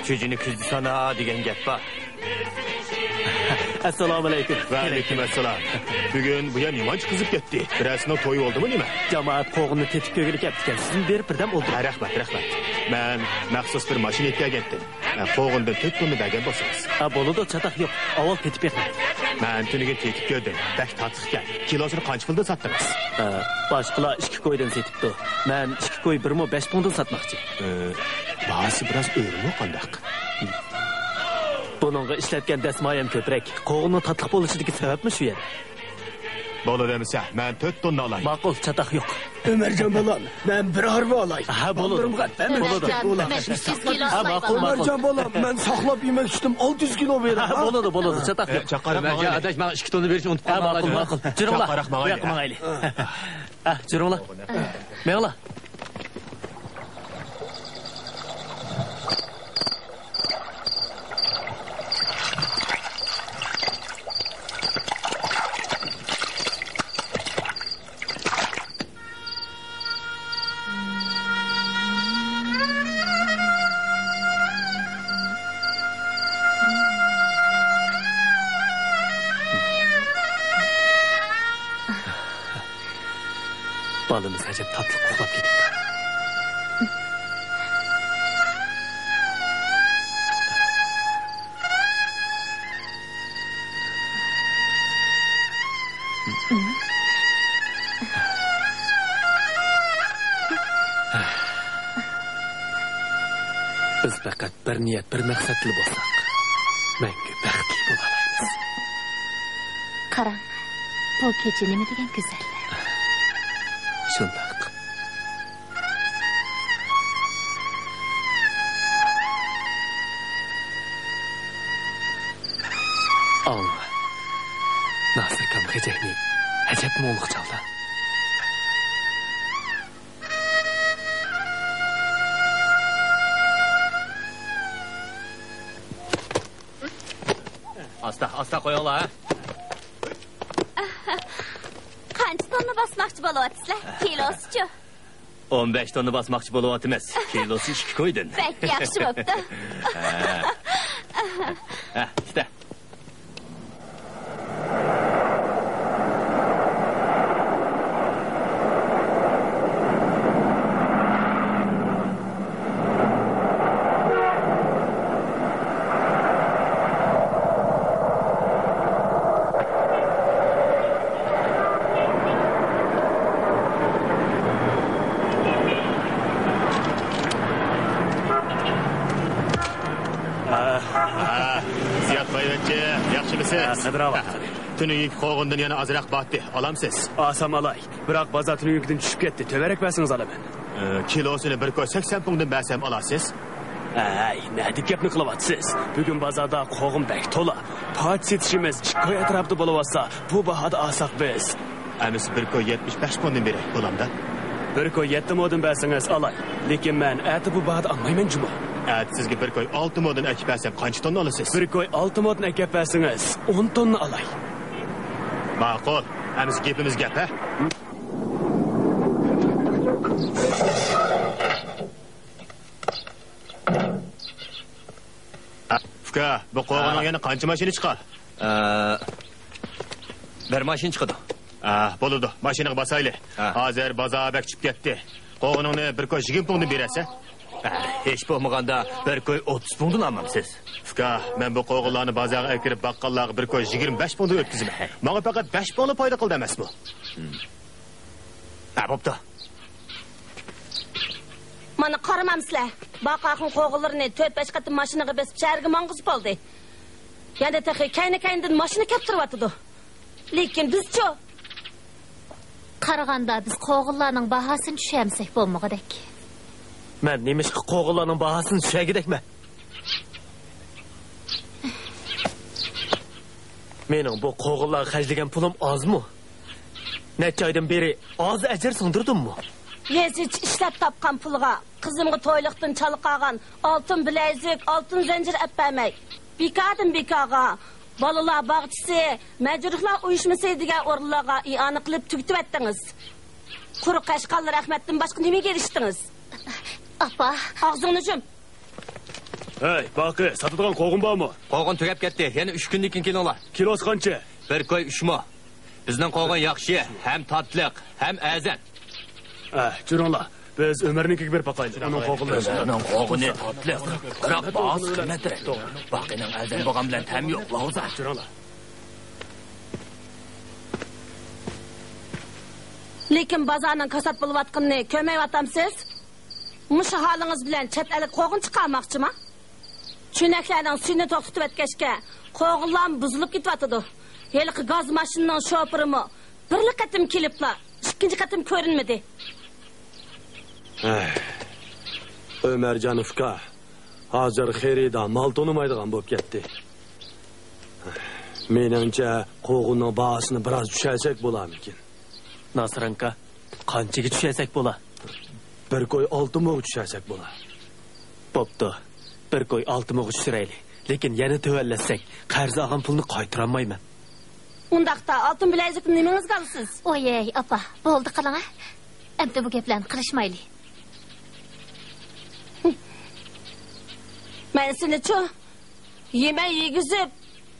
چۈجىنى كۈزدە سانا دېگەن گەپ بار. ئەسسالامۇئەلەيكۇم. ۋەئەلەيكۇم ئەسسالام. بۈگۈن بۇ يەر نېمانچە قىزىپ كەتتى؟ بىرەرسىنىڭ تويى بولدىمۇ نېمە؟ جامائەت قوغۇننى تېتىپ كۆرگىلى كەپتىكەن. سىزمۇ بېرىپ بىردەم ھە، ئولتۇرۇڭ. رەھمەت، رەھمەت. مەن مەخسۇس بىر ماشىنا ئېلىپ كەلگەنتىم. ھە، قوغۇندىن تۆت توننا بەرگەن بولسىڭىز. ھە، بولىدۇ، چاتاق يوق. ئاۋۋال تېتىپ بېقىڭ. مەن تۈنۈگۈن تېتىپ كۆردۈم. بەك تاتلىقكەن. كىلوسىنى قانچە پۇلدىن ساتتىڭىز؟ ئە، باشقىلار ئىككى كويدىن سېتىپتۇ. مەن ئىككى كوي بىر مو بەش پۇڭدىن ساتماقچى. ئە، باھاسى بىراز ئۆرىمۇ قانداق؟ بۇنىڭغا ئىشلەتكەن دەسمايەم كۆپرەك. قوغۇننىڭ تاتلىق بولۇشىدىكى سەۋەبمۇ شۇ يەر. بولىدۇ ئەمىسە، مەن تۆت توننا ئالاي. ماقۇل، چاتاق يوق. ئۆمەرجان بالام، مەن بىر ھارۋا ئالاي. ھە، بولىدۇ. بالىلىرىمغا ھەممىسى بولىدۇ. ئۆمەرجان، بەش يۈز كىلو ھە، سايبان. ماقۇل، ماقۇل. ئۆمەرجان بالام، مەن ساقلاپ يېمەك ئۈچۈن ئالتە يۈز كىلو بېرىڭ، ھە، ھە؟ بولىدۇ، بولىدۇ، چاتاق يوق. ئۆمەرجان، ئاداش، ماڭا ئىككى توننا بېرىشنى ئۇنتۇپ قالماڭلار. ھە، ماقۇل، ماقۇل. جۈرۈڭلار. بۇ ياققا ماڭايلى. ھە، جۈرۈڭلار. مېڭىڭلار. بالىمىز ئەجەب تاتلىق ئۇخلاپ كېتىپتۇ. بىز پەقەت بىر نىيەت، بىر مەقسەتلىك بولساق، مەڭگۈ بەختلىك بولالايمىز. قاراڭ، بۇ كېچە نېمە دېگەن گۈزەل. شۇنداق. ئاڭلا، ناسىركام غېجەكنى ئەجەب مۇڭلۇق چالدى. ئاستا، ئاستا قويۇڭلار، ھە. قانچە توننا باسماقچى بولۇۋاتىسىلەر؟ كىلوسىچۇ؟ ئون بەش توننا باسماقچى بولۇۋاتىمىز. كىلوسى ئىككى كويدىن. بەك ياخشى بوپتۇ. ھە. ھە، ئىشتە. ھە، زىياد بايۋەچچە، ياخشىمۇسىز؟ ھە، قادىر ئاۋا. تۈنۈگۈنكى قوغۇندىن يەنە ئازراق بارتتى، ئالامسىز؟ ئالسام ئالاي، بىراق بازار تۈنۈگۈنكىدىن چۈشۈپ كەتتى، تۆۋەنرەك بەرسىڭىز ئالىمەن. ئى، كىلوسىنى بىر كوي سەكسەن پۇڭدىن بەرسەم ئالارسىز؟ ھەي، نەدىكى گەپنى قىلىۋاتىسىز؟ بۈگۈن بازاردا قوغۇن بەك تولا. پارچە سېتىشىمىز ئىككى كوي ئەتراپىدا بولۇۋاتسا، بۇ باھادا ئالساق بىز. ئەمىسە بىر كوي يەتمىش بەش پۇڭدىن بېرەي، بولامدا؟ بىر كوي يەتتە مودىن بەرسىڭىز ئالاي. لېكىن مەن ئەتە بۇ باھادا ئالمايمەن جۇمۇ. ئەتە سىزگە بىر كوي ئالتە مودىن ئەكىپ بەرسەم قانچە توننا ئالىسىز؟ بىر كوي ئالتە مودىن ئەكەپ بەرسىڭىز ئون توننا ئالاي. ماقۇل. ئەمىسە گېپىمىز گەپ، ھە؟ ئۇكا، بۇ قوغۇننىڭ ھە. يەنە قانچە ماشىنا چىقار؟ ئە، بىر ماشىنا چىقىدۇ. ئە، بولىدۇ، ماشىنىغا باسايلى. ھە. ھازىر بازار بەك چۈشۈپ كەتتى. قوغۇنۇڭنى بىر كوي يىگىرمە پۇڭدىن بېرەسەن. ئە، ھېچ بولمىغاندا بىر كوي ئوتتۇز پۇڭدىن ئالمامسىز؟ ئۇكا، مەن بۇ قوغۇنلارنى بازارغا ئەكىرىپ باققانلارغا بىر كوي يىگىرمە بەش پۇڭدىن ئۆتكۈزىمەن. ماڭا پەقەت بەش پۇڭلا پايدا قىلدى ئەمەسمۇ؟ ھە، بوپتۇ. مانا قارىمامسىلەر، باقاخۇن قوغۇنلىرىنى تۆت-بەش قېتىم ماشىنىغا بېسىپ شەھەرگە ماڭغۇزۇپ بولدى. يەنە تېخى كەينى-كەينىدىن ماشىنا كەپتۈرۈۋاتىدۇ. لېكىن بىزچۇ؟ قارىغاندا بىز قوغۇنلارنىڭ باھاسىنى چۈشۈرمىسەك بولمىغۇدەك. مەن نېمىشقا قوغۇنلارنىڭ باھاسىنى چۈشۈرگۈدەكمەن؟ مېنىڭ بۇ قوغۇنلارغا خەجلىگەن پۇلۇم ئازمۇ؟ نەچچە ئايدىن بېرى ئاز ئەجىر سىڭدۈردۈممۇ؟ ھېچ ئىشلەپ تاپقان پۇلغا قىزىمغا تويلۇقتىن چالا قالغان ئالتۇن بىلەيزۈك، ئالتۇن زەنجىر ئەپ بەرمەي، بىكاردىن بىكارغا بالىلار باغچىسى، مەجرۇھلار ئۇيۇشمىسى دېگەن ئورۇنلارغا ئىئانە قىلىپ تۈگىتىۋەتتىڭىز. قۇرۇق قەشقاللا رەھمەتتىن باشقا نېمىگە ئېرىشتىڭىز؟ ئاپا. ئاغزىڭنى يۇم. ھەي، باقى، ساتىدىغان قوغۇن بارمۇ؟ قوغۇن تۈگەپ كەتتى. يەنە ئۈچ كۈندىن كېيىن كېلىڭلار. كىلوسى قانچە؟ بىر كوي ئۈچ مو. بىزنىڭ قوغۇن ياخشى، ھەم تاتلىق، ھەم ئەرزان. ھە، جۈرۈڭلار. بىز ئۆمەرنىڭكىگە بېرىپ باقايلى. ئۇنىڭ قوغۇنلىرى. ئۆمەرنىڭ قوغۇنى تاتلىق، بىراق باھاسى قىممەترەك. باقىنىڭ ئەرزان بولغان بىلەن تەمى يوق، لاۋزا. جۈرۈڭلار. لېكىن بازارنىڭ كاسات بولۇۋاتقىنىنى كۆرمەيۋاتامسىز؟ مۇشۇ ھالىڭىز بىلەن چەت ئەلگە قوغۇن چىقارماقچىما؟ چۆنەكلەرنىڭ سۈيىنى توختىتىۋەتكەچكە، قوغۇنلارمۇ بۇزۇلۇپ كېتىۋاتىدۇ. ھېلىقى گاز ماشىنىنىڭ شوپۇرىمۇ بىرلا قېتىم كېلىپلا، ئىككىنچى قېتىم كۆرۈنمىدى. ئۆمەرجان ئۇكا، ھازىر خېرىدار مال تونۇمايدىغان بولۇپ كەتتى. مېنىڭچە، قوغۇننىڭ باھاسىنى بىراز چۈشۈرسەك بولارمىكىن؟ ناسىرىنكا، قانچىگە چۈشۈرسەك بولا؟ بىر كوي ئالتە موغا چۈشۈرسەك بولا. بوپتۇ، بىر كوي ئالتە موغا چۈشۈرەيلى. لېكىن يەنە تۆۋەنلەتسەك، قەرز ئالغان پۇلنى قايتۇرالمايمەن. ئۇنداقتا ئالتۇن بىلەزۈكنى نېمىڭىزگە ئالىسىز؟ ئويەي، ئاپا، بولدى قىلىڭە. ئەمدى بۇ گەپلەرنى قىلىشمايلى. مەن سېنىچۇ يېمەي يېگۈزۈپ،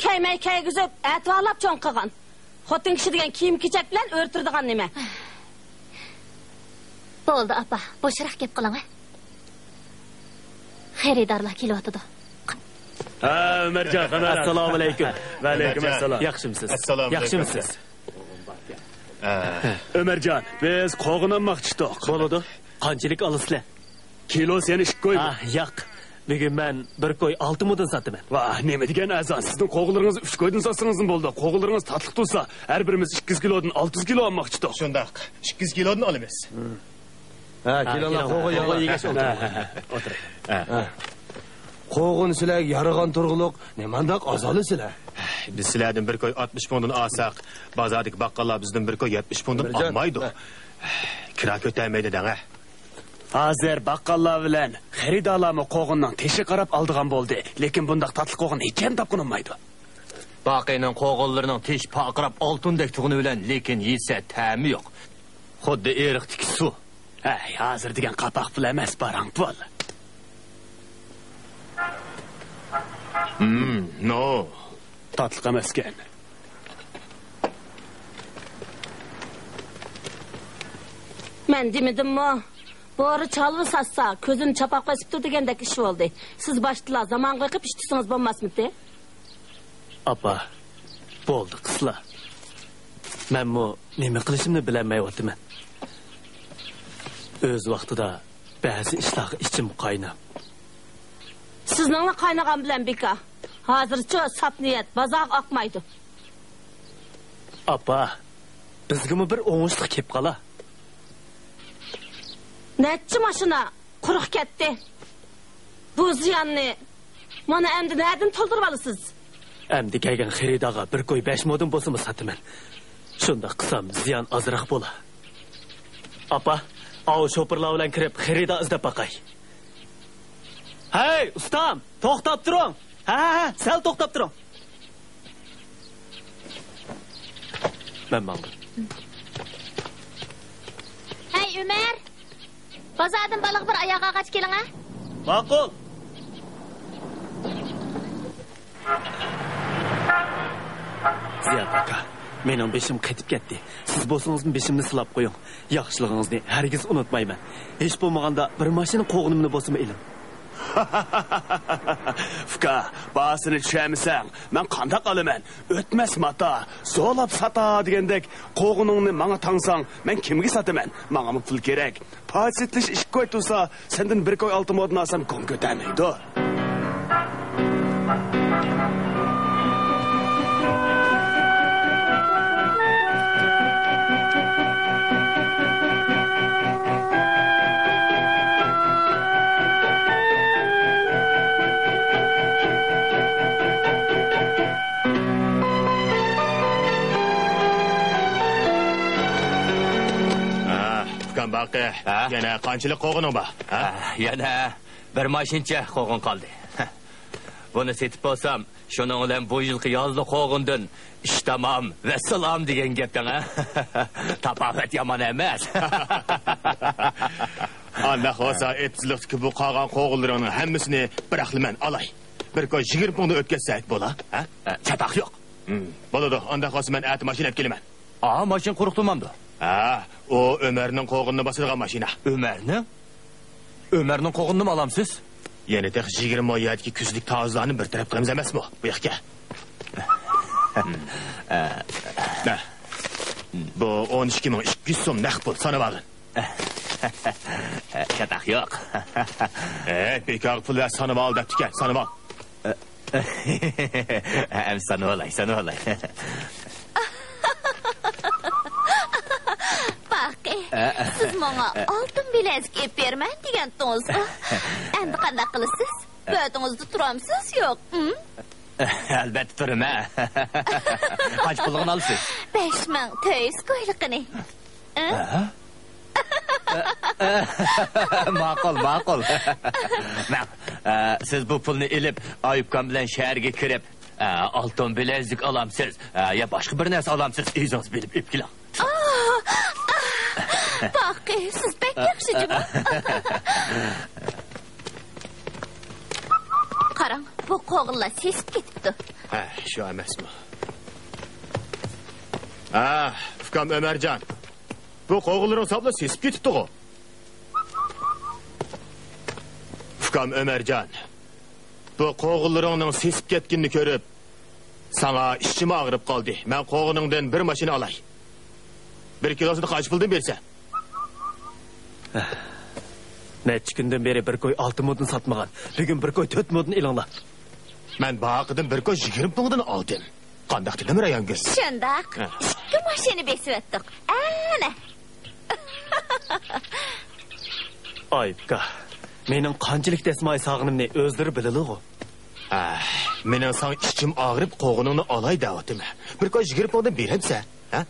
كەيمەي كەيگۈزۈپ، ئەتىۋارلاپ چوڭ قىلغان. خوتۇن كىشى دېگەن كىيىم-كېچەك بىلەن ئۆرە تۇرىدىغان نېمە. بولدى، ئاپا، بوشراق گەپ قىلىڭە. خېرىدارلار كېلىۋاتىدۇ. ھە، ئۆمەرجان، قانداق ئەھۋال؟ ئەسسالامۇئەلەيكۇم. ۋەئەلەيكۇم ئەسسالام. ياخشىمۇسىز؟ ئەسسالامۇئەلەيكۇم. ياخشىمۇسىز؟ ئۆمەرجان، بىز قوغۇن ئالماقچى ئىدۇق. بولىدۇ. قانچىلىك ئالىسىلەر؟ كىلوسى يەنە ئىككى كوي. ھە، ياق. بۈگۈن مەن بىر كوي ئالتە مودىن ساتىمەن. ۋاھ، نېمە دېگەن ئەرزان! سىزنىڭ قوغۇنلىرىڭىزنى ئۈچ كويدىن ساتسىڭىزمۇ بولىدۇ. قوغۇنلىرىڭىز تاتلىق تۇرسا، ھەر بىرىمىز ئىككى يۈز كىلودىن ئالتە يۈز كىلو ئالماقچى ئىدۇق. شۇنداق، ئىككى يۈز كىلودىن ئالىمىز. ھە، ھە، كېلىڭلار، كېلىڭلار، قوغۇن قوغۇن يەيلى. يېگەچ ئولتۇرۇڭ. ھە، ھە، ھە، ئولتۇراي. ھە. قوغۇن سىلەرگە يارىغان تۇرغۇلۇق، نېمانداق ئاز ئالىسىلەر؟ بىز سىلەردىن بىر كوي ئاتمىش پۇڭدىن ئالساق، بازاردىكى باققاللار بىزدىن بىر كوي يەتمىش پۇڭدىن ئالمايدۇ. ھە. كىرا كۆتەرمەيدۇ دەڭە. ھازىر باققاللار بىلەن خېرىدارلارمۇ قوغۇننىڭ تېشىغا قاراپ ئالىدىغان بولدى، لېكىن بۇنداق تاتلىق قوغۇن ھېچەم تاپقىلى بولمايدۇ. باقىنىڭ قوغۇنلىرىنىڭ تېشى پارقىراپ ئالتۇندەك تۇرغىنى بىلەن، لېكىن يېسە تەمى يوق. خۇددى ئېرىقتىكى سۇ. ھەي، ھازىر دېگەن قاپاق پۇل ئەمەس، باراڭ پۇل. ھىم، نو. تاتلىق ئەمەسكەن. مەن دېمىدىممۇ؟ بورا چالۋا ساتسا، كۆزىنى چاپاق بېسىپتۇ دېگەندەك ئىش بولدى. سىز باشتىلا زامانغا بېقىپ ئىش تۇتسىڭىز بولماسمىتى؟ ئاپا، بولدى قىسلا. مەنمۇ نېمە قىلىشىمنى بىلەلمەيۋاتىمەن. ئۆز ۋاقتىدا بەزى ئىشلارغا ئىچىم قايناپ. سىزنىڭلا قاينىغان بىلەن بىكار. ھازىرچۇ ساپ نىيەت بازارغا ئاقمايدۇ. ئاپا، بىزگىمۇ بىر ئوڭۇشلۇق كېلىپ قالا. نەچچە ماشىنا قۇرۇق كەتتى. بۇ زىياننى مانا ئەمدى نەدىن تولدۇرۇپ ئالىسىز؟ ئەمدى كەلگەن خېرىدارغا بىر كوي بەش مودىن بولسىمۇ ساتىمەن. شۇنداق قىلسام زىيان ئازراق بولا. ئاپا، ئاۋۇ شوپۇرلار بىلەن كىرىپ خېرىدار ئىزدەپ باقاي. ھەي، ئۇستام، توختاپ تۇرۇڭ. ھە، ھە، ھە، سەل توختاپ تۇرۇڭ. مەن ماڭدىم. ھەي، ئۆمەر! بازاردىن بالىغا بىر ئاياغ ئاغاچ كېلىڭە. ماقۇل. زىيان ئاكا، مېنىڭ بېشىم قېتىپ كەتتى. سىز بولسىڭىزمۇ بېشىمنى سىلاپ قويۇڭ. ياخشىلىقىڭىزنى ھەرگىز ئۇنتۇمايمەن. ھېچ بولمىغاندا بىر ماشىنا قوغۇنۇمنى بولسىمۇ ئېلىڭ. ئۇكا، باھاسىنى چۈشەنمىسەڭ، مەن قانداق ئالىمەن؟ ئۆتمەس ماتا، زورلاپ ساتا دېگەندەك، قوغۇنۇڭنى ماڭا تاڭساڭ، مەن كىمگە ساتىمەن؟ ماڭىمۇ پۇل كېرەك. پاچىتلىش ئىككى كوي تۇرسا، سەندىن بىر كوي ئالتە مودىن ئالسام، گۇڭ كۆتەرمەيدۇ. ئۇكام باقى، ھە؟ يەنە قانچىلىك قوغۇنۇڭ بار؟ ھە؟ ھە، يەنە بىر ماشىنىچە قوغۇن قالدى. بۇنى سېتىپ بولسام، شۇنىڭ بىلەن بۇ يىلقى يازلىق قوغۇندىن ئىش تامام، ۋەسسالام دېگەن گەپتىڭ، ھە؟ تاپاۋەت يامان ئەمەس. ئانداق بولسا، ئېتىزلىقتىكى بۇ قالغان قوغۇنلىرىڭنىڭ ھەممىسىنى بىراقلا مەن ئالاي. بىر كوي يىگىرمە پۇڭدىن ئۆتكەزسەك بولا، ھە؟ ھە، چاتاق يوق. ھىم. بولىدۇ، ئانداق بولسا مەن ئەتە ماشىنا ئەپ كېلىمەن. ئا، ماشىنا قۇرۇق تۇرمامدۇ؟ ھە، ئۇ ئۆمەرنىڭ قوغۇنىنى باسىدىغان ماشىنا. ئۆمەرنىڭ؟ ئۆمەرنىڭ قوغۇنىنىمۇ ئالامسىز؟ يەنە تېخى يىگىرمە يەردىكى كۈزلۈك تازىلارنى بىر تەرەپ قىلىمىز ئەمەسمۇ؟ بۇ ياققا. ھە. بۇ ئون ئىككى مىڭ ئىككى يۈز سوم نەق پۇل، سانىۋالغىن. چاتاق يوق. ئەي، بىكارغا پۇل بەر، سانىۋال دەپتىكەن، سانىۋال. ئەمسە سانىۋالاي، سانىۋالاي. باقى، سىز ماڭا ئالتۇن بىلەزىك ئېلىپ بېرىمەن دېگەنتىڭىزغۇ؟ ئەمدى قانداق قىلىسىز؟ بۆتىڭىزدە تۇرامسىز، يوق؟ ھىم؟ ئەلۋەتتە تۇرىمەن. قانچە پۇللۇقىنى ئالىسىز؟ بەش مىڭ تۆت يۈز كويلۇقىنى. ھە؟ ماقۇل، ماقۇل. ماڭ، ئە، سىز بۇ پۇلنى ئېلىپ، ئايۇپكام بىلەن شەھەرگە كىرىپ، ئە، ئالتۇن بىلەزىك ئالامسىز، ئە، يا باشقا بىر نەرسە ئالامسىز، ئۆزىڭىز بىلىپ ئېلىپ كېلىڭ. ئاھ، ئاھ، باقى، سىز بەك ياخشى جۇمۇ. قاراڭ، بۇ قوغۇنلار سېسىپ كېتىپتۇ. ھە، شۇ ئەمەسمۇ؟ ھە، ئۇكام ئۆمەرجان. بۇ قوغۇنلىرىڭ ساپلا سېسىپ كېتىپتىغۇ. ئۇكام ئۆمەرجان، بۇ قوغۇنلىرىڭنىڭ سېسىپ كەتكىنىنى كۆرۈپ، ساڭا ئىچىم ئاغرىپ قالدى. مەن قوغۇنۇڭدىن بىر ماشىنا ئالاي. بىر كىلوسىنى قانچە پۇلدىن بېرىسەن؟ نەچچە كۈندىن بېرى بىر كوي ئالتە مودىن ساتمىغان. بۈگۈن بىر كوي تۆت مودىن ئېلىڭلار. مەن بايىقىدىن بىر كوي يىگىرمە پۇڭدىن ئالدىم. قانداق دېدىم، رايانگۈل؟ شۇنداق. ھە. ئىككى ماشىنا بېسىۋەتتۇق. ئەنە. ئايۇپكا، مېنىڭ قانچىلىك دەسمايە سالغىنىمنى ئۆزلىرى بىلىدىغۇ. ئە، مېنىڭ ساڭا ئىچىم ئاغرىپ، قوغۇنۇڭنى ئالاي دەۋاتىمەن. بىر كوي يىگىرمە پۇڭدىن بېرەمسەن، ھە؟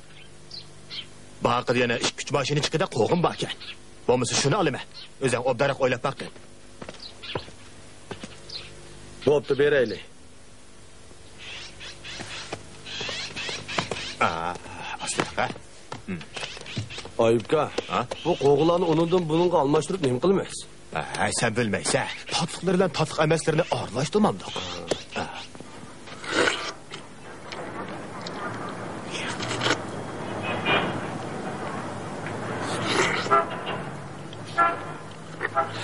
بايىقىدا يەنە ئىككى-ئۈچ ماشىنا چىقىدە قوغۇن باركەن. بولمىسا شۇنى ئالىمەن. ئۆزۈڭ ئوبدانراق ئويلاپ باققىن. بوپتۇ، بېرەيلى. ئا، ئاستىراق، ھە؟ ئايۇپكا، ھە؟ بۇ قوغۇنلارنى ئۇنىڭدىن بۇنىڭغا ئالماشتۇرۇپ نېمە قىلىمىز؟ ھە، سەن بىلمەيسەن. تاتلىقلىرى بىلەن تاتلىق ئەمەسلىرىنى ئارىلاشتۇرمامدۇق.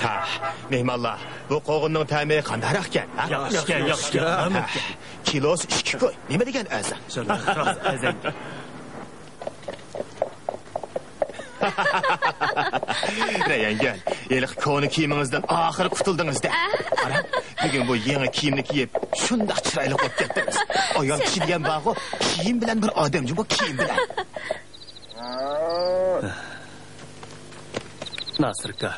ھە، مېھمانلار، بۇ قوغۇننىڭ تەمى قانداقراق ئىكەن، ھە؟ ياخشى ئىكەن، ياخشى ئىكەن. ھە، كىلوسى ئىككى كوي. نېمە دېگەن ئەرزان؟ شۇنداق، راست ئەرزان. رەيەنگۈل، ھېلىقى كونا كىيىمىڭىزدىن ئاخىرى قۇتۇلدىڭىز-دە. قارا، بۈگۈن بۇ يېڭى كىيىمنى كىيىپ، شۇنداق چىرايلىق بولۇپ كەتتىڭىز. ئايال كىشى دېگەن بارغۇ، كىيىم بىلەن بىر ئادەم جۇمۇ، كىيىم بىلەن. ناسىركا،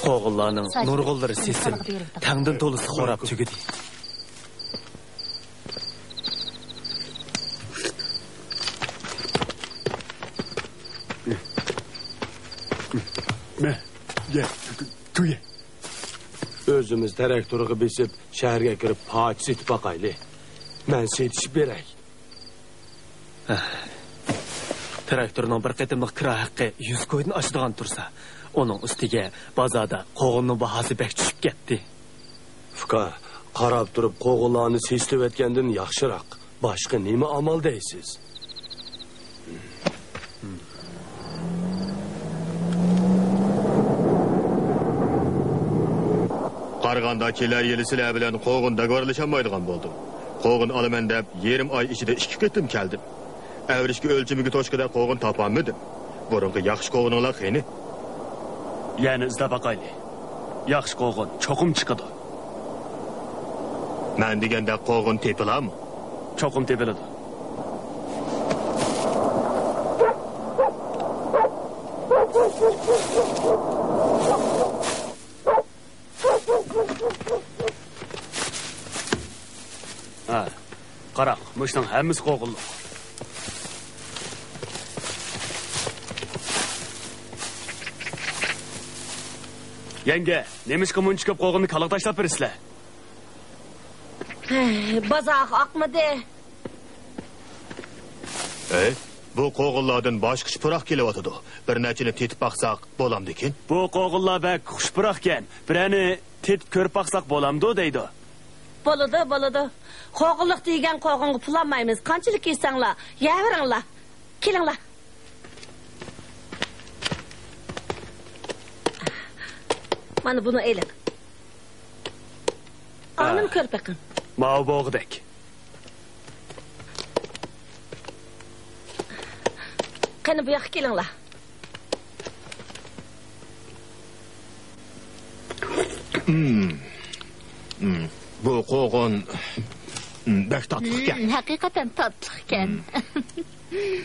قوغۇنلارنىڭ نۇرغۇنلىرى سېسىلىپ، تەڭدىن تولىسى خوراپ تۈگىدى. مە، يە، تۇ-، تۇ-، يە. ئۆزىمىز تراكتورغا بېسىپ، شەھەرگە كىرىپ پاچە سېتىپ باقايلى. مەن سېتىشىپ بېرەي. تىراكتورنىڭ بىر قېتىملىق كىرا ھەققى يۈز كويدىن ئاشىدىغان تۇرسا، ئۇنىڭ ئۈستىگە بازاردا قوغۇننىڭ باھاسى بەك چۈشۈپ كەتتى. ئۇكا، قاراپ تۇرۇپ قوغۇنلارنى سېسىتىۋەتكەندىن ياخشىراق. باشقا نېمە ئامال دەيسىز؟ قارىغاندا، كېلەر يىلى سىلەر بىلەن قوغۇن داگۋارلىشالمايدىغان بولدۇم. قوغۇن ئالىمەن دەپ، يېرىم ئاي ئىچىدە ئىككى قېتىم كەلدىم. ئەۋرىشكە ئۆلچىمىگە توشقۇدەك قوغۇن تاپالمىدىم. بۇرۇنقى ياخشى قوغۇنۇڭلار قېنى؟ يەنە ئىزدەپ باقايلى. ياخشى قوغۇن چوقۇم چىقىدۇ. مەن دېگەندەك قوغۇن تېپىلامۇ؟ چوقۇم تېپىلىدۇ. ھە، قاراڭ، مۇشۇنىڭ ھەممىسى قوغۇنلۇق. يەڭگە، نېمىشقا مۇنچە كۆپ قوغۇننى كالىغا تاشلاپ بېرىسىلەر؟ ھەي، بازارغا ئاقمىدى. ئەي، بۇ قوغۇنلاردىن باشقىچە پۇراق كېلىۋاتىدۇ. بىر نەچچىنى تېتىپ باقساق بولامدىكىن؟ بۇ قوغۇنلار بەك خۇش پۇراقكەن. بىرەرنى تېتىپ كۆرۈپ باقساق بولامدۇ دەيدۇ. بولىدۇ، بولىدۇ. قوغۇنلۇق دېگەن قوغۇنغا پۇل ئالمايمىز. قانچىلىك يېسەڭلار، يەۋېرىڭلار. كېلىڭلار. مانا بۇنى ئېلىڭ. ئانىمۇ كۆرۈپ بېقىڭ. ماۋۇ بوغدەك. قېنى، بۇ ياققا كېلىڭلار. مم. مم. بۇ قوغۇن، مم، بەك تاتلىق ئىكەن. مم، ھەقىقەتەن تاتلىق ئىكەن. مم.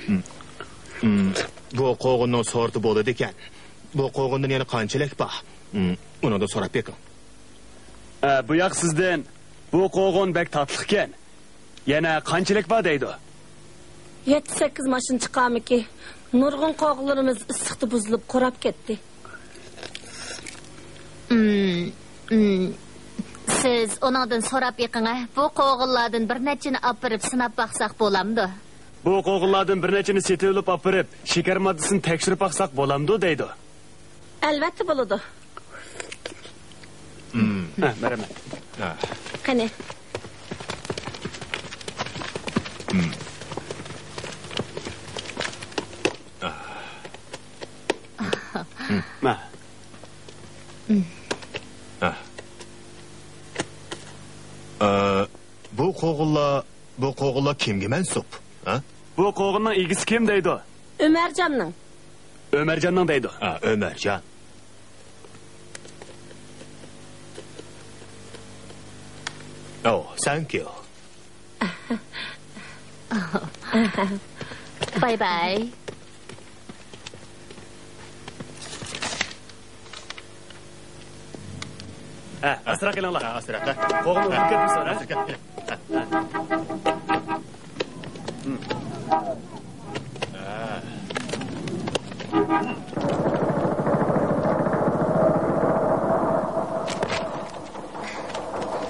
مم. مم. بۇ قوغۇننىڭ سورتى بولىدىكەن. بۇ قوغۇندىن يەنە قانچىلىك بار؟ مم. ئۇنىڭدىن سوراپ بېقىڭ. ئە، بۇ ياق سىزدىن. بۇ قوغۇن بەك تاتلىقكەن. يەنە قانچىلىك بار دەيدۇ؟ يەتتە-سەككىز ماشىنا چىقارمىكى؟ نۇرغۇن قوغۇنلىرىمىز ئىسسىقتا بۇزۇلۇپ، قۇراپ كەتتى. ئىم، ئىم. سىز ئۇنىڭدىن سوراپ بېقىڭە، بۇ قوغۇنلاردىن بىر نەچچىنى ئاپىرىپ سىناپ باقساق بولامدۇ؟ بۇ قوغۇنلاردىن بىر نەچچىنى سېتىۋېلىپ ئاپىرىپ، شېكەر ماددىسىنى تەكشۈرۈپ باقساق بولامدۇ دەيدۇ. ئەلۋەتتە بولىدۇ. ھە، بېرىمەن. ھە. قېنى. مە. ھە. ئە، بۇ قوغۇنلار، بۇ قوغۇنلار كىمگە مەنسۇپ؟ ھە؟ بۇ قوغۇننىڭ ئىگىسى كىم دەيدۇ؟ ئۆمەرجاننىڭ. ئۆمەرجاننىڭ دەيدۇ. ھە، ئۆمەرجان. ئو، thank you. باي باي. ھە، ئاستىراق كېلىڭلار. ھە، ئاستىراق، ھە. قوغۇن ئۇزۇن كەتمىسۇن، ھە؟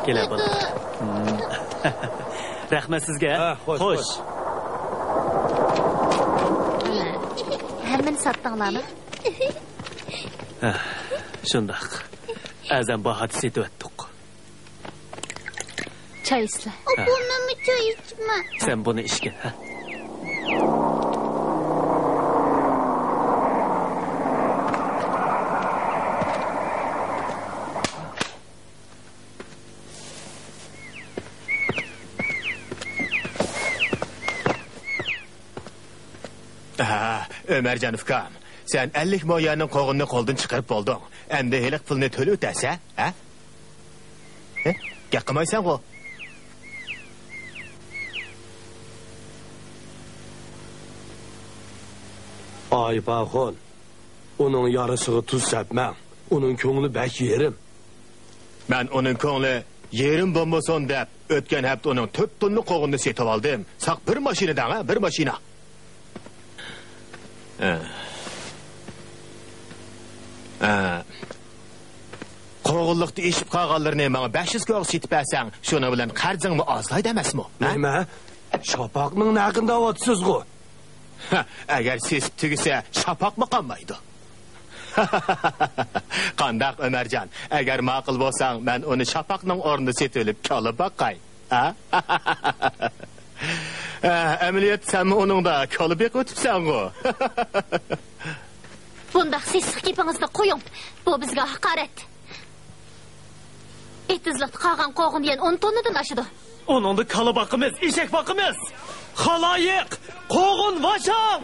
كېلە، بالا. رەھمەت سىزگە. ھە، خوش، خوش. خوش. ھەممىنى ساتتىڭلارمۇ؟ ھە، شۇنداق. ئەرزان باھادا سېتىۋەتتۇق. چاي ئىچسىلە. ئاپا، مەنمۇ چاي ئىچىمەن. سەن بۇنى ئىچكىن، ھە؟ ھە، ئۆمەرجان ئۇكام، سەن ئەللىك مو يۈەننىڭ قوغۇنىنى قولدىن چىقىرىپ بولدۇڭ. ئەمدى ھېلىقى پۇلنى تۆلىۋېتەرسەن، ھە؟ ھە؟ گەپ قىلمايسەنغۇ؟ ئايۇپ ئاخۇن، ئۇنىڭ يارىسىغا تۇز سەپمەڭ. ئۇنىڭ كۆڭلى بەك يېرىم. مەن ئۇنىڭ كۆڭلى يېرىم بولمىسۇن دەپ، ئۆتكەن ھەپتە ئۇنىڭ تۆت توننا قوغۇنىنى سېتىۋالدىم. ساق بىر ماشىنا دەڭ، ھە، بىر ماشىنا. ھە. ھە. قوغۇنلۇقتا ئېشىپ قالغانلىرىنى ماڭا بەش يۈز كوغا سېتىپ بەرسەڭ، شۇنىڭ بىلەن قەرزىڭمۇ ئازلايدۇ ئەمەسمۇ، ھە؟ نېمە؟ شاپاقنىڭ ھەققىنى دەۋاتىسىزغۇ؟ ھە، ئەگەر سېسىپ تۈگىسە، شاپاقمۇ قالمايدۇ. قانداق، ئۆمەرجان؟ ئەگەر ماقۇل بولساڭ، مەن ئۇنى شاپاقنىڭ ئورنىدا سېتىۋېلىپ كالا باقاي. ھە؟ ھە، ئەمەلىيەتتە سەنمۇ ئۇنىڭدا كالا بېقىۋېتىپسەنغۇ؟ بۇنداق سېسىق گېپىڭىزنى قويۇڭ. بۇ بىزگە ھاقارەت. ئېتىزلىقتا قالغان قوغۇن دېگەن ئون توننىدىن ئاشىدۇ. ئۇنىڭدا كالا باقىمىز، ئېشەك باقىمىز. خالايىق، قوغۇن ۋاشاڭ!